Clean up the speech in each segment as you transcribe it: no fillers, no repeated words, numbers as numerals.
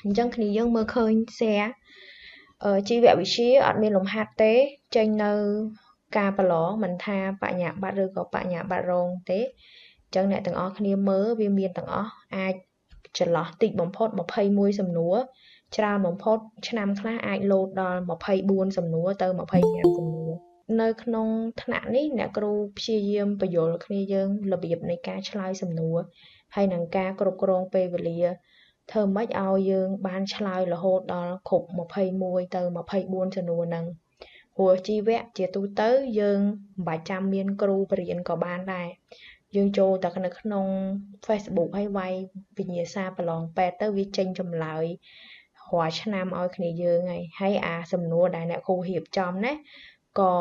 អញ្ចឹងគ្នាយើងមើលឃើញ share ជីវវិទ្យាអត់មានលំហាត់ទេចេញនៅការប្រឡងមិនថាបញ្ញាបត្រឬក៏បញ្ញាបត្ររងទេអញ្ចឹងអ្នកទាំងអស់គ្នាមើលវាមានទាំងអស់អាចចន្លោះតិចបំផុត21សំណួរច្រើនបំផុតឆ្នាំខ្លះអាចលោតដល់24សំណួរទៅ25សំណួរនៅក្នុងថ្នាក់នេះអ្នកគ្រូព្យាយាមបញ្យល់គ្នាយើងរបៀបនៃការឆ្លើយសំណួរហើយនឹងការគ្រប់គ្រងពេលវេលាធ្វើម៉េចឲ្យយើងបានឆ្លើយរហូតដល់គ្រប់21ទៅ24សំណួរហ្នឹងព្រោះជីវៈជាទូទៅយើងមិនបាច់ចាំមានគ្រូបរៀនក៏បានដែរយើងចូលតែនៅក្នុង Facebook ហើយវាយវិញ្ញាសាប្រឡងពេទ្យទៅវាចេញចម្លើយរាល់ឆ្នាំឲ្យគ្នាយើងហើយអាសំណួរដែលអ្នកគ្រូរៀបចំណាក៏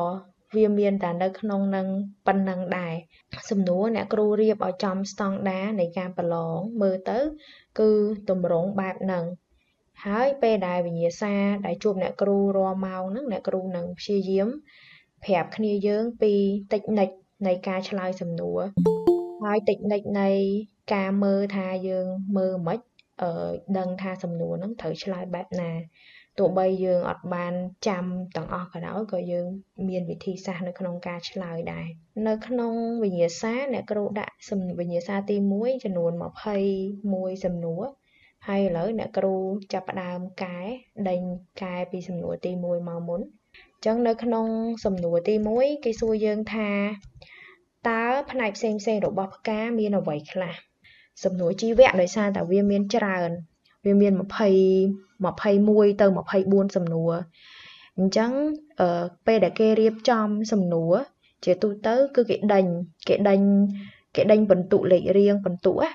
វាមានតែនៅក្នុងនឹងប៉ុណ្ណឹងដែរសំណួរអ្នកគ្រូរៀបឲ្យចំស្តង់ដារនៃការប្រឡងមើលទៅគឺទម្រង់បែបហ្នឹងហើយពេលដែលវិញ្ញាសាដែលជួបអ្នកគ្រូរាល់ម៉ោងហ្នឹងអ្នកគ្រូនឹងព្យាយាមប្រាប់គ្នាយើងពីតិចនិចនៃការឆ្លើយសំណួរហើយតិចនិចនៃការមើលថាយើងមើលមិនដឹងថាសំណួរហ្នឹងត្រូវឆ្លើយបែបណាទោះបីយើងអត់បានចាំទាំងអស់ក៏ដោយក៏យើងមានវិធីសាស្ត្រនៅក្នុងការឆ្លើយដែរនៅក្នុងវិញ្ញាសាអ្នកគ្រូដាក់វិញ្ញាសាទី1ចំនួន21សំណួរហើយឥឡូវអ្នកគ្រូចាប់ផ្ដើមកែដេញកែពីសំណួរទី1មកមុនអញ្ចឹងនៅក្នុងសំណួរទី1គេសួរយើងថាតើផ្នែកផ្សេងៗរបស់ផ្កាមានអ្វីខ្លះសំណួរជីវៈដោយសារតែវាមានច្រើនវាមាន20 21ទៅ24សំណួរអញ្ចឹងពេលដែលគេរៀបចំសំណួរជាទូទៅគឺគេដេញបន្ទុកលេខរៀងបន្ទុកណា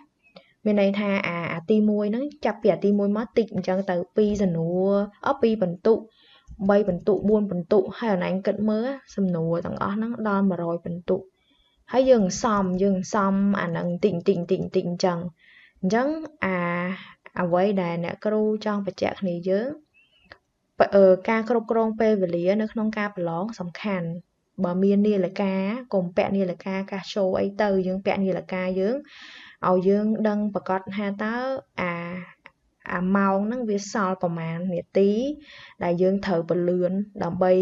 មានន័យថាអាទី1ហ្នឹងចាប់ពីអាទី1មកតិចអញ្ចឹងទៅ2សំណួរ2បន្ទុក3បន្ទុក4បន្ទុកហើយអនឯងគិតមើលសំណួរទាំងអស់ហ្នឹងដល់100បន្ទុកហើយយើងសំអាហ្នឹងតិចតិចតិចតិចអញ្ចឹងអាអ្វីដែលអ្នកគ្រូចង់បញ្ជាក់គ្នាយើងការគ្រប់គ្រងពេលវេលានៅក្នុងការប្រឡងសំខាន់បើមាននាឡិកាកុំពាក់នាឡិកាកាសចូលអីទៅយើងពាក់នាឡិកាយើងឲ្យយើងដឹងប្រកាសថាតើអាម៉ោងហ្នឹងវាសល់ប្រមាណនាទីដែលយើងត្រូវពលឿនដើម្បី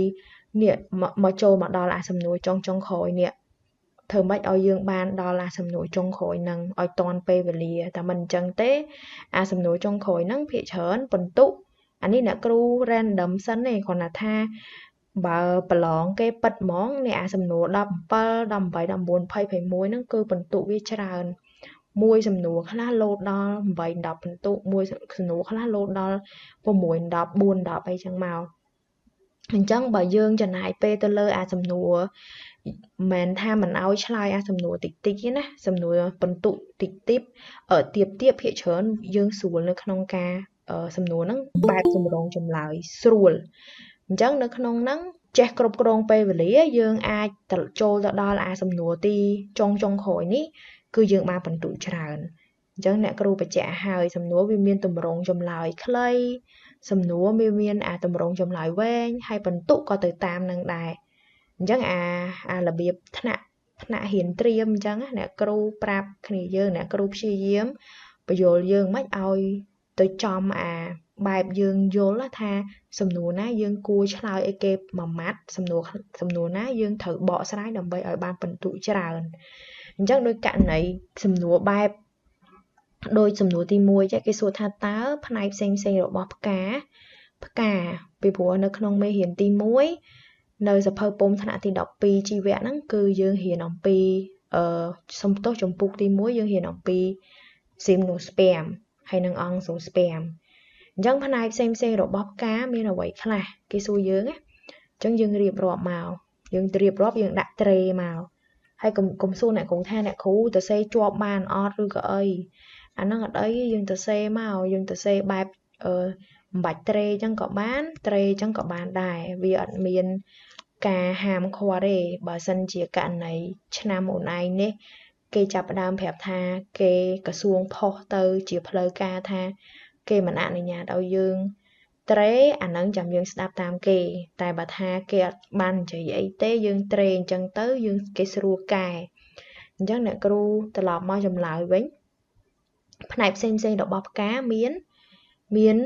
នេះមកចូលមកដល់អាសំណួរចុងក្រោយនេះធ្វើម៉េចឲ្យយើងបានដល់អាសំណួរចុងក្រោយហ្នឹងឲ្យទាន់ពេលវេលាតែមិនអញ្ចឹងទេអាសំណួរចុងក្រោយហ្នឹងភាគច្រើនបន្ទុកអានេះអ្នកគ្រូ random សិនទេគ្រាន់តែថាបើប្រឡងគេពិតហ្មងនេះអាសំណួរ17 18 19 20 21ហ្នឹងគឺបន្ទុកវាច្រើនមួយសំណួរខ្លះលោតដល់8 10បន្ទុកមួយសំណួរខ្លះលោតដល់6 10 4 10អីចឹងមកអញ្ចឹងបើយើងចំណាយពេលទៅលើអាសំណួរមិនថាមិនឲ្យឆ្លើយអាសំណួរតិចតិចទេណាសំណួរបន្ទុកតិចតិចទៀបទៀបភាគច្រើនយើងស្រួលនៅក្នុងការសំណួរហ្នឹងបែបសម្រងចម្លើយស្រួលអញ្ចឹងនៅក្នុងហ្នឹងចេះគ្រប់គ្រងពេលវេលាយើងអាចចូលទៅដល់អាសំណួរទីចុងក្រោយនេះគឺយើងបានបន្ទុកច្រើនអញ្ចឹងអ្នកគ្រូបញ្ជាក់ឲ្យសំណួរវាមានទម្រង់ចម្លើយខ្លីសំណួរវាមានអាទម្រង់ចម្លើយវែងហើយបន្ទុកក៏ទៅតាមនឹងដែរអញ្ចឹងអារបៀបថ្នាក់រៀនត្រៀមអញ្ចឹងអ្នកគ្រូប្រាប់គ្នាយើងអ្នកគ្រូព្យាយាមបញ្យល់យើងមិនឲ្យទៅចំអាបែបយើងយល់ថាសំណួរណាយើងគួរឆ្លើយឲ្យគេមួយម៉ាត់សំណួរណាយើងត្រូវបកស្រាយដើម្បីឲ្យបានបន្ទុកច្រើនអញ្ចឹងដោយករណីសំណួរបែបដោយសំណួរទី1ចេះគេសួរថាតើផ្នែកផ្សេងៗរបស់ផ្កាពីព្រោះនៅក្នុងមេរៀនទី1នៅសភៅពុំថ្នាក់ទី12ជីវៈហ្នឹងគឺយើងរៀនអំពីសំទោសចំពុកទី1យើងរៀនអំពី Gymnosperm ហើយនិង Angiosperm អញ្ចឹងផ្នែកផ្សេងៗរបស់ផ្កាមានអ្វីខ្លះគេសួរយើងណាអញ្ចឹងយើងរៀបរាប់មកយើងរៀបរាប់យើងដាក់ត្រេមកហើយកុំសួរអ្នកគ្រូថាអ្នកគ្រូទៅសេជាប់បានអត់ឬក៏អីអាហ្នឹងអត់អីយើងទៅសេមកយើងទៅសេបែបមិនបាច់ត្រេអញ្ចឹងក៏បានត្រេអញ្ចឹងក៏បានដែរវាអត់មានការហាមឃាត់ទេបើសិនជាករណីឆ្នាំអូនឯងនេះគេចាប់ផ្ដើមប្រាប់ថាគេក្រសួងផុសទៅជាផ្លូវការថាគេមិនអនុញ្ញាតឲ្យយើងត្រេអាហ្នឹងចាំយើងស្ដាប់តាមគេតែបើថាគេអត់បាននិយាយអីទេយើងត្រេអញ្ចឹងទៅយើងគេស្រួលកែអញ្ចឹងអ្នកគ្រូត្រឡប់មកចម្លើយវិញផ្នែកផ្សេងៗរបស់ផ្កាមាន មាន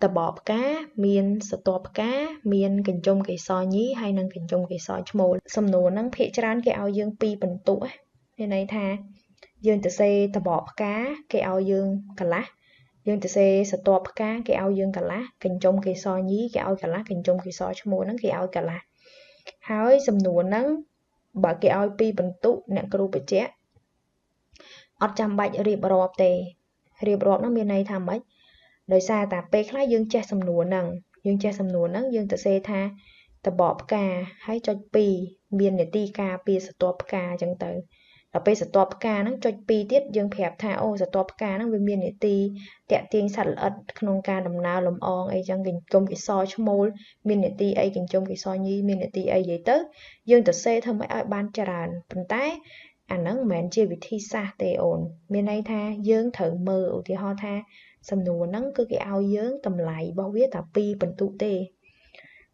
តបផ្កាមានសតផ្កាមានកញ្ជុំកេសរញីហើយនិងកញ្ជុំកេសរឈ្មោលសំណួរហ្នឹងភាគច្រើនគេឲ្យយើងពីរពិន្ទុមានន័យថាយើងទៅសេតបផ្កាគេឲ្យយើងកន្លះយើងទៅសេសតផ្កាគេឲ្យយើងកន្លះកញ្ជុំកេសរញីគេឲ្យកន្លះកញ្ជុំកេសរឈ្មោលហ្នឹងគេឲ្យកន្លះហើយសំណួរហ្នឹងបើគេឲ្យពីរពិន្ទុអ្នកគ្រូបញ្ជាក់អត់ចាំបាច់រៀបរាប់ទេរៀបរាប់ហ្នឹងមានន័យថាម៉េចដោយសារតែពេលខ្លះយើងចេះសំណួរហ្នឹងយើងចេះសំណួរហ្នឹងយើងទៅសេថាតបផ្កាហើយចុច2មាននាទីការពារសតផ្កាអញ្ចឹងទៅដល់ពេលសតផ្កាហ្នឹងចុច2ទៀតយើងប្រាប់ថាអូសតផ្កាហ្នឹងវាមាននាទីតាក់ទាញសត្វល្អិតក្នុងការដំណើរលំអងអីចឹងកញ្ជុំកេសរឈ្មោលមាននាទីអីកញ្ជុំកេសរញីមាននាទីអីនិយាយទៅយើងទៅសេធ្វើម៉េចឲ្យបានច្រើនប៉ុន្តែអាហ្នឹងមិនមែនជាវិធីសាស្ត្រទេអូនមានន័យថាយើងត្រូវមើលឧទាហរណ៍ថាសំណួរហ្នឹងគឺគេឲ្យយើងតម្លៃរបស់វាតែ2ពិន្ទុទេ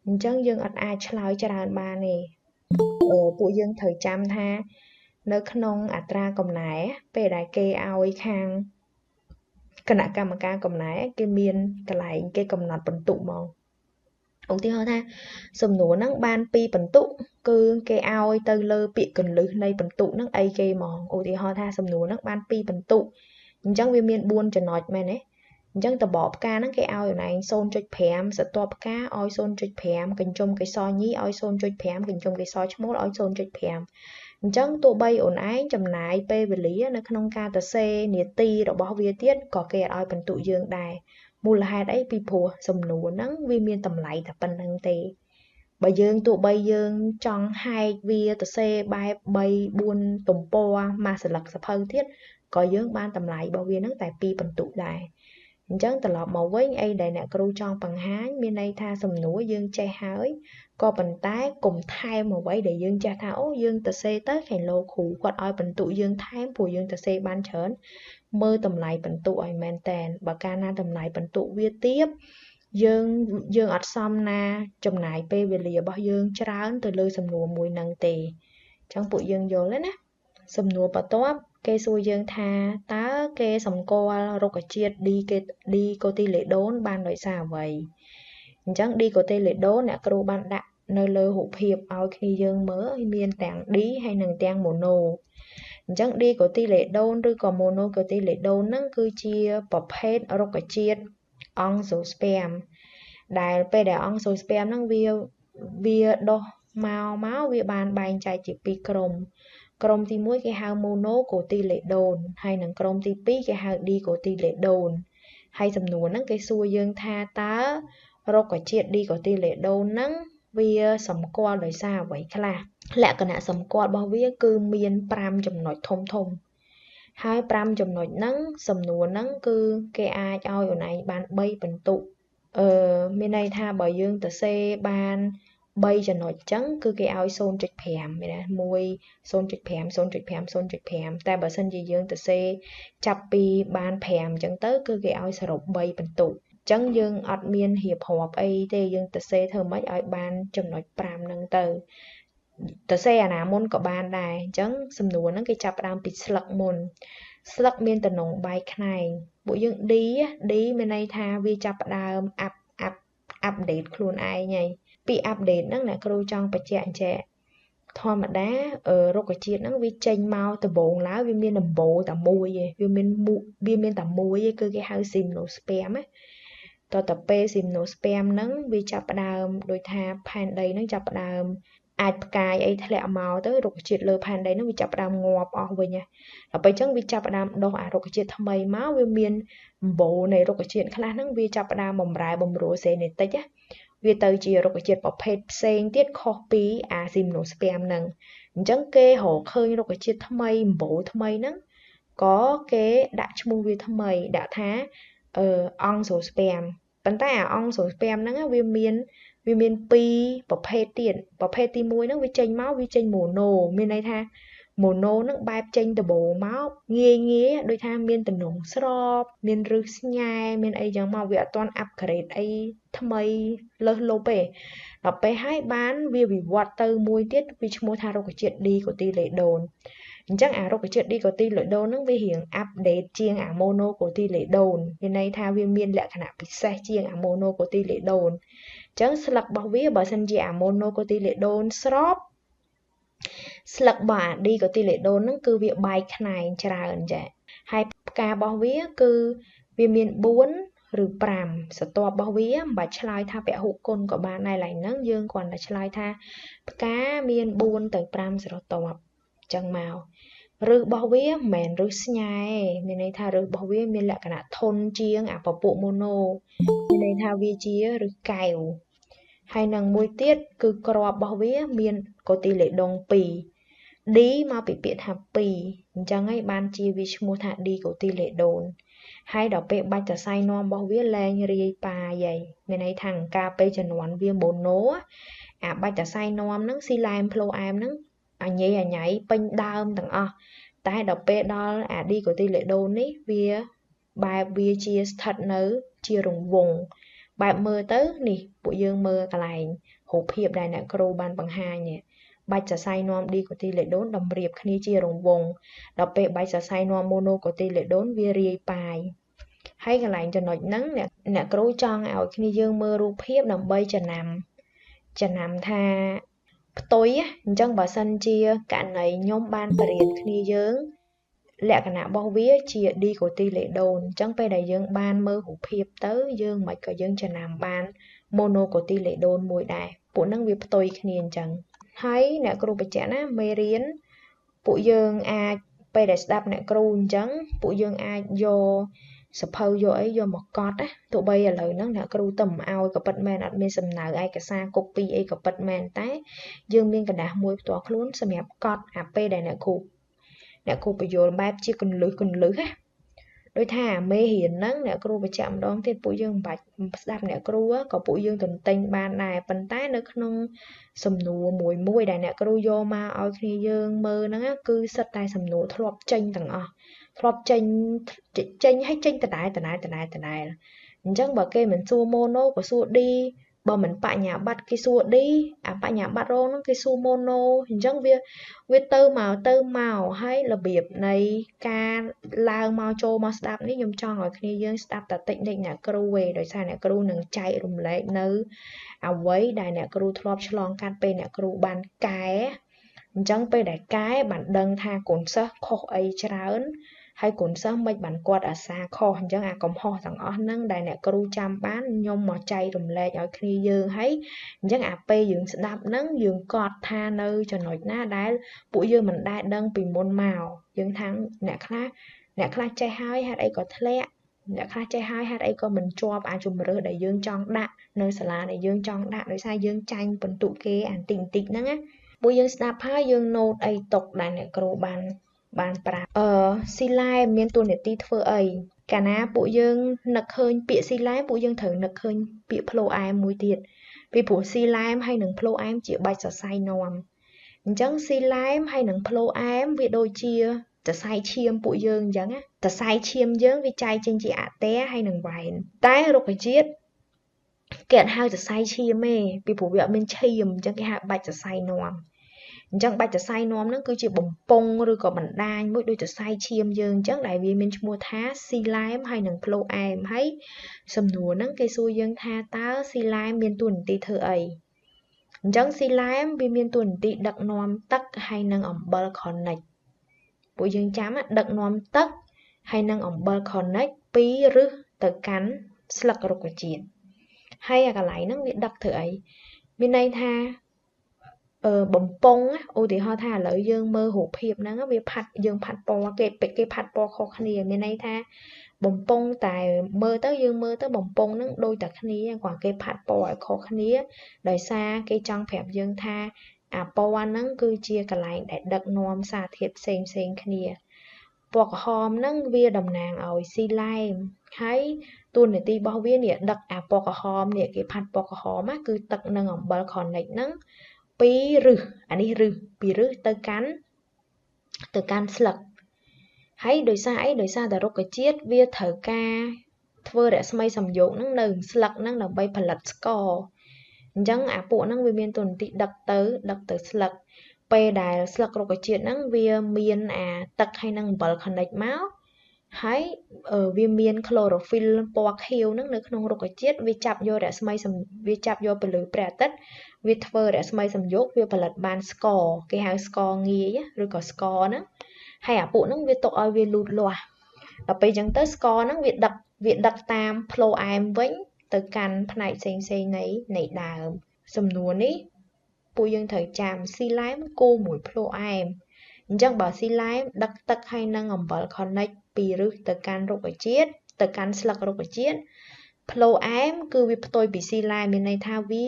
អញ្ចឹងយើងអត់អាចឆ្លើយច្រើនបានទេពួកយើងត្រូវចាំថានៅក្នុងអត្រាកំណែពេលដែលគេឲ្យខាងគណៈកម្មការកំណែគេមានកន្លែងគេកំណត់ពិន្ទុហ្មងឧទាហរណ៍ថាសំណួរហ្នឹងបាន2ពិន្ទុគឺគេឲ្យទៅលើពាក្យកន្លឹះនៃពិន្ទុហ្នឹងអីគេហ្មងឧទាហរណ៍ថាសំណួរហ្នឹងបាន2ពិន្ទុអញ្ចឹងវាមាន4ចំណុចមែនទេអញ្ចឹងតបផ្កាហ្នឹងគេឲ្យអូនឯង 0.5 សតផ្កាឲ្យ 0.5 កញ្ជុំកេសរញីឲ្យ 0.5 កញ្ជុំកេសរឈ្មោលឲ្យ 0.5 អញ្ចឹងទោះបីអូនឯងចំណាយពេលវេលានៅក្នុងការសរសេរនាទីរបស់វាទៀតក៏គេអត់ឲ្យពិន្ទុយើងដែរមូលហេតុអីពីព្រោះសំណួរហ្នឹងវាមានតម្លៃតែប៉ុណ្្នឹងទេបើយើងទោះបីយើងចង់ហែកវាទៅសេបែប3 4ទំព័រមួយសន្លឹកសភៅទៀតក៏យើងបានតម្លៃរបស់វាហ្នឹងតែ2ពិន្ទុដែរអញ្ចឹងត្រឡប់មកវិញអីដែលអ្នកគ្រូចង់បង្ហាញមានន័យថាសំណួរយើងចេះហើយក៏ប៉ុន្តែកុំថែមអ្វីដែលយើងចេះថាអូយើងទៅសេទៅខែលោកគ្រូគាត់ឲ្យពិន្ទុយើងថែមព្រោះយើងទៅសេបានច្រើនមើលតម្លៃពិន្ទុឲ្យមែនតែនបើកាលណាតម្លៃពិន្ទុវាទាបយើងអត់សមណាចំណាយពេលវេលារបស់យើងច្រើនទៅលើសំណួរមួយហ្នឹងទេអញ្ចឹងពួកយើងយល់ទេណាសំណួរបន្ទាប់គេសួរយើងថាតើគេសម្គាល់រុក្ខជាតិឌីកូទីលេដូនបានដោយសារអ្វីអញ្ចឹងឌីកូទីលេដូនអ្នកគ្រូបានដាក់នៅលើរូបភាពឲ្យគ្នាយើងមើលមានទាំង D ហើយនិងទាំងម៉ូណូអញ្ចឹងឌីកូទីលេដូនឬក៏ម៉ូណូកូទីលេដូនហ្នឹងគឺជាប្រភេទរុក្ខជាតិអង់សូស្ពែមដែលពេលដែលអង់សូស្ពែមហ្នឹងវាដុះមកវាបានបែងចែកជាពីរក្រុមក្រុមទី1គេហៅម៉ូណូកូទីលេដូនហើយនិងក្រុមទី2គេហៅឌីកូទីលេដូនហើយសំណួរហ្នឹងគេសួរយើងថាតើរុក្ខជាតិឌីកូទីលេដូនហ្នឹងវាសម្គាល់ដោយសារអ្វីខ្លះលក្ខណៈសម្គាល់របស់វាគឺមាន5ចំណុចធំធំហើយ5ចំណុចហ្នឹងសំណួរហ្នឹងគឺគេអាចឲ្យអូនឯងបាន3ពិន្ទុមានន័យថាបើយើងទៅសេបាន3ចំណុចអញ្ចឹងគឺគេឲ្យ 0.5 មានណា1 0.5 0.5 0.5 តែបើសិនជាយើងទៅសេចាប់ពីបាន5អញ្ចឹងទៅគឺគេឲ្យសរុប3ពិន្ទុអញ្ចឹងយើងអត់មានរៀបរាប់អីទេយើងទៅសេធ្វើម៉េចឲ្យបានចំណុច5ហ្នឹងទៅទៅសេអាណាមុនក៏បានដែរអញ្ចឹងសំណួរហ្នឹងគេចាប់ផ្ដើមពីស្លឹកមុនស្លឹកមានតំណងបែកខ្នែងពួកយើង D មានន័យថាវាចាប់ផ្ដើមអាប់ដេតខ្លួនឯងហើយពីអាប់ដេតហ្នឹងអ្នកគ្រូចង់បញ្ជាក់អញ្ចេះធម្មតារុក្ខជាតិហ្នឹងវាចេញមកដំបូងឡើយវាមានដំបូលតែមួយឯងវាមានតែមួយឯងគឺគេហៅ gymnosperm ណាតទៅពេល gymnosperm ហ្នឹងវាចាប់ផ្ដើមដូចថាផែនដីហ្នឹងចាប់ផ្ដើមអាចផ្កាយអីធ្លាក់មកទៅរុក្ខជាតិលើផែនដីហ្នឹងវាចាប់ផ្ដើមងាប់អស់វិញដល់ពេលអញ្ចឹងវាចាប់ផ្ដើមដុះអារុក្ខជាតិថ្មីមកវាមានអំបូរនៃរុក្ខជាតិខ្លះហ្នឹងវាចាប់ផ្ដើមបំរែបំរួលសេនេតិចវាទៅជារុក្ខជាតិប្រភេទផ្សេងទៀតខុសពីអា gymnosperm ហ្នឹងអញ្ចឹងគេរកឃើញរុក្ខជាតិថ្មីអំបូរថ្មីហ្នឹងក៏គេដាក់ឈ្មោះវាថ្មីដាក់ថាអង់សូស្ពែមប៉ុន្តែអាអង់សូស្ពែមហ្នឹងវាមាន2ប្រភេទទៀតប្រភេទទី1ហ្នឹងវាចេញមកវាចេញម៉ូណូមានន័យថាម៉ូណូហ្នឹងបែបចេញដំបូងមកងាយងាយដូចថាមានតំណងស្របមានរឹសស្ញែមានអីចឹងមកវាអត់ទាន់អាប់ក្រេតអីថ្មីលើសលប់ទេដល់ពេលហើយបានវាវិវត្តទៅមួយទៀតវាឈ្មោះថារុក្ខជាតិឌីកូទីលេដូន អញ្ចឹងអារុក្ខជាតិ dicotyledon ហ្នឹងវារៀង update ជាងអា monocotyledon មានន័យថាវាមានលក្ខណៈពិសេសជាងអា monocotyledon អញ្ចឹងស្លឹករបស់វាបើសិនជាអា monocotyledon ស្របស្លឹករបស់អា dicotyledon ហ្នឹងគឺវាបែកខ្នែងច្រើនចាហើយផ្ការបស់វាគឺវាមាន4ឬ5ស្រទាប់របស់វាមិនបាច់ឆ្លើយថាពហុគុណក៏បានដែរឡើយហ្នឹងយើងគ្រាន់តែឆ្លើយថាផ្កាមាន4ទៅ5ស្រទាប់ចឹងមកឫសរបស់វាមិនមែនឫសស្ញែមានន័យថាឫសរបស់វាមានលក្ខណៈធន់ជាងអាពពួកម៉ូណូមានន័យថាវាជាឫសកែវហើយនឹងមួយទៀតគឺគ្រាប់របស់វាមានកូទីលេដុង2 D មកពីពាក្យថា2អញ្ចឹងហើយបានជាវាឈ្មោះថា dicotyledon ហើយដល់ពេលបាច់សរសៃនាំរបស់វាលែងរាយប៉ាយហើយមានន័យថាការពេលជំនាន់វាម៉ូណូអាបាច់សរសៃនាំហ្នឹងស៊ីឡែមផ្លូអែមហ្នឹងអញញ៉ៃពេញដើមទាំងអស់តែដល់ពេលដល់អា dicotyledon នេះវាបែបវាជាស្ថិតនៅជារង្វង់បែបមើលទៅនេះពួកយើងមើលកន្លែងរូបភាពដែលអ្នកគ្រូបានបង្ហាញនេះបាច់សរសៃនាំ dicotyledon តម្រៀបគ្នាជារង្វង់ដល់ពេលបាច់សរសៃនាំ monocotyledon វារាយប៉ាយហើយកន្លែងចំណុចហ្នឹងអ្នកគ្រូចង់ឲ្យគ្នាយើងមើលរូបភាពដើម្បីចំណាំថាផ្ទុយអញ្ចឹងបើសិនជាករណីខ្ញុំបានបរៀនគ្នាយើងលក្ខណៈរបស់វាជា dicotyledon អញ្ចឹងពេលដែលយើងបានមើលរូបភាពទៅយើងមិនក៏យើងចំណាំបាន monocotyledon មួយដែរពួកហ្នឹងវាផ្ទុយគ្នាអញ្ចឹងហើយអ្នកគ្រូបញ្ជាក់ណាមេរៀនពួកយើងអាចពេលដែលស្ដាប់អ្នកគ្រូអញ្ចឹងពួកយើងអាចយកសភៅយកអីយកមកកត់ណាទោះបីឥឡូវហ្នឹងអ្នកគ្រូទៅមិនឲ្យក៏ពិតមែនអត់មានសំណៅឯកសារកូពីអីក៏ពិតមែនតែយើងមានក្រដាសមួយផ្ទាល់ខ្លួនសម្រាប់កត់អាពេលដែលអ្នកគ្រូបញ្យល់បែបជាគន្លឹះណាដូចថាមេរៀនហ្នឹងអ្នកគ្រូបញ្ជាក់ម្ដងទៀតពួកយើងមិនបាច់ស្ដាប់អ្នកគ្រូក៏ពួកយើងទន្ទិញបានដែរប៉ុន្តែនៅក្នុងសំណួរមួយដែលអ្នកគ្រូយកមកឲ្យគ្នាយើងមើលហ្នឹងគឺសិតតែសំណួរធ្លាប់ចេញទាំងអស់ធ្លាប់ចេញហើយចេញដដែលអញ្ចឹងបើគេមិនសួរម៉ូណូក៏សួរ D បើមិនបញ្ញាបត្រគេសួរ D អាបញ្ញាបត្ររងហ្នឹងគេសួរម៉ូណូអញ្ចឹងវាទៅមកហើយរបៀបនៃការឡើងមកចូលមកស្ដាប់នេះខ្ញុំចង់ឲ្យគ្នាយើងស្ដាប់តែតិចនិចអ្នកគ្រូឯងដោយសារអ្នកគ្រូនឹងចែករំលែកនៅអ្វីដែលអ្នកគ្រូធ្លាប់ឆ្លងកាត់ពេលអ្នកគ្រូបានកែអញ្ចឹងពេលដែលកែបានដឹងថាកូនសិស្សខុសអីច្រើនហើយកូនសិស្សមិនបានគាត់អាសាខុសអញ្ចឹងអាកំហុសទាំងអស់ហ្នឹងដែលអ្នកគ្រូចាំបានខ្ញុំមកចែករំលែកឲ្យគ្នាយើងហើយអញ្ចឹងអាពេលយើងស្ដាប់ហ្នឹងយើងកត់ថានៅចំណុចណាដែលពួកយើងមិនដែលដឹងពីមុនមកយើងថាអ្នកខ្លះចេះហើយហេតុអីក៏ធ្លាក់អ្នកខ្លះចេះហើយហេតុអីក៏មិនជាប់អាជំរើសដែលយើងចង់ដាក់នៅសាលាដែលយើងចង់ដាក់ដោយសារយើងចាញ់បន្ទុកគេអាតិចតិចហ្នឹងណាពួកយើងស្ដាប់ហើយយើងណូតអីទុកដែលអ្នកគ្រូបានប្រាប់ស៊ីឡែមមានតួនាទីធ្វើអីកាលណាពួកយើងនឹកឃើញពាក្យស៊ីឡែមពួកយើងត្រូវនឹកឃើញពាក្យផ្លូអែមមួយទៀតពីព្រោះស៊ីឡែមហើយនិងផ្លូអែមជាបាច់សរសៃនាំអញ្ចឹងស៊ីឡែមហើយនិងផ្លូអែមវាដូចជាសរសៃឈាមពួកយើងអញ្ចឹងណាសរសៃឈាមយើងវាចែកចេញជាអាតែហើយនិងវ៉ែនតែរុក្ខជាតិគេអត់ហៅសរសៃឈាមទេពីព្រោះវាអត់មានឈាមអញ្ចឹងគេហៅបាច់សរសៃនាំអញ្ចឹងបាច់សរសៃនាំហ្នឹងគឺជាបំពង់ឬក៏បណ្ដាញមួយដូចសរសៃឈាមយើងអញ្ចឹងដែលវាមានឈ្មោះថាស៊ីឡែមហើយនិងផ្លូអែមហើយសំណួរហ្នឹងគេសួរយើងថាតើស៊ីឡែមមានតួនាទីធ្វើអីអញ្ចឹងស៊ីឡែមវាមានតួនាទីដឹកនាំទឹកហើយនិងអំបិលខនិចពួកយើងចាំដឹកនាំទឹកហើយនិងអំបិលខនិចពីឫសទៅកាន់ស្លឹករុក្ខជាតិហើយអាកន្លែងហ្នឹងវាដឹកធ្វើអីមានន័យថាបំពង់ឧទាហរណ៍ថាឥឡូវយើងមើលរូបភាពហ្នឹងវាផាត់យើងផាត់ពណ៌គេផាត់ពណ៌ខុសគ្នាមានន័យថាបំពង់តែមើលទៅយើងមើលទៅបំពង់ហ្នឹងដូចតែគ្នាគ្រាន់គេផាត់ពណ៌ឲ្យខុសគ្នាដោយសារគេចង់ប្រាប់យើងថាអាពណ៌ហ្នឹងគឺជាកន្លែងដែលដឹកនាំសារធាតុផ្សេងគ្នាពណ៌ក្រហមហ្នឹងវាតំណាងឲ្យស៊ីឡែមហើយតួនាទីរបស់វានេះដឹកអាពណ៌ក្រហមនេះគេផាត់ពណ៌ក្រហមគឺទឹកនិងអំបិលខនិចហ្នឹងពីឫសអានេះឫសពីឫសទៅកាន់ស្លឹកហើយដោយសារអីដោយសារតែរុក្ខជាតិវាត្រូវការធ្វើរស្មីសំយោគហ្នឹងនៅស្លឹកហ្នឹងដើម្បីផលិតស្ករអញ្ចឹងអាពួកហ្នឹងវាមានតួនាទីដឹកទៅស្លឹក ពេលដែលស្លឹករុក្ខជាតិហ្នឹងវាមានអាទឹកហើយនឹងអំបិលខនិចមកហើយវាមាន chlorophyll ពណ៌ខៀវហ្នឹងនៅក្នុងរុក្ខជាតិវាចាប់យករស្មីវាចាប់យកពន្លឺព្រះអាទិត្យវាធ្វើរស្មីសំយោគវាផលិតបានស្ករគេហៅស្ករងាយឬក៏ស្ករហ្នឹងហើយអាពួកហ្នឹងវាទុកឲ្យវាលូតលាស់ដល់ពេលអញ្ចឹងទៅស្ករហ្នឹងវាដឹកតាមផ្លូអែមវិញទៅកាន់ផ្នែកផ្សេងផ្សេងនៃដើមសំណួរនេះពួកយើងត្រូវចាំស៊ីឡែមគូមួយផ្លូអែមអញ្ចឹងបើស៊ីឡែមដឹកទឹកហើយនឹងអំបិលខនិចពីឫសទៅកាន់រុក្ខជាតិទៅកាន់ស្លឹករុក្ខជាតិផ្លូអែមគឺវាផ្ទុយពីស៊ីឡែមមានន័យថាវា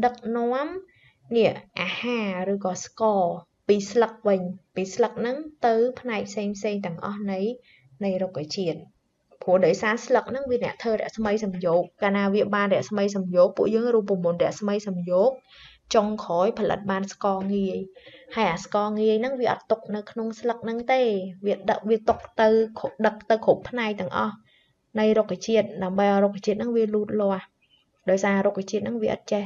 ដឹកនាំនេះអាហារឬក៏ស្ករពីស្លឹកវិញពីស្លឹកហ្នឹងទៅផ្នែកផ្សេងផ្សេងទាំងអស់នៃរុក្ខជាតិព្រោះដោយសារស្លឹកហ្នឹងវាអ្នកធ្វើរស្មីសំយោគកាលណាវាបានរស្មីសំយោគពួកយើងរូបមន្តរស្មីសំយោគចុងក្រោយផលិតបានស្ករងាយហើយអាស្ករងាយហ្នឹងវាអត់ទុកនៅក្នុងស្លឹកហ្នឹងទេវាដឹកវាទុកទៅដឹកទៅគ្រប់ផ្នែកទាំងអស់នៃរុក្ខជាតិដើម្បីឲ្យរុក្ខជាតិហ្នឹងវាលូតលាស់ដោយសាររុក្ខជាតិហ្នឹងវាអត់ចេះ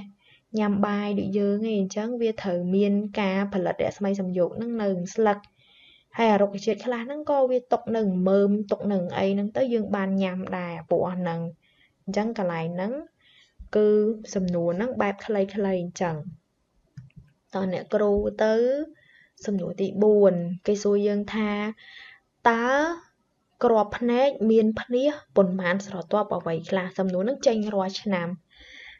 ញ៉ាំបាយដូចយើងទេអញ្ចឹងវាត្រូវមានការផលិតរស្មីសំយោគហ្នឹងនៅស្លឹកហើយអារុក្ខជាតិខ្លះហ្នឹងក៏វាទុកនៅមើមទុកនៅអីហ្នឹងទៅយើងបានញ៉ាំដែរពួកអស់ហ្នឹងអញ្ចឹងកន្លែងហ្នឹងគឺសំណួរហ្នឹងបែបខ្លីៗអញ្ចឹងតោះអ្នកគ្រូទៅសំណួរទី4គេសួរយើងថាតើក្របភ្នែកមានភ្នាសប៉ុន្មានស្រទាប់អ្វីខ្លះសំណួរហ្នឹងចេញរាល់ឆ្នាំ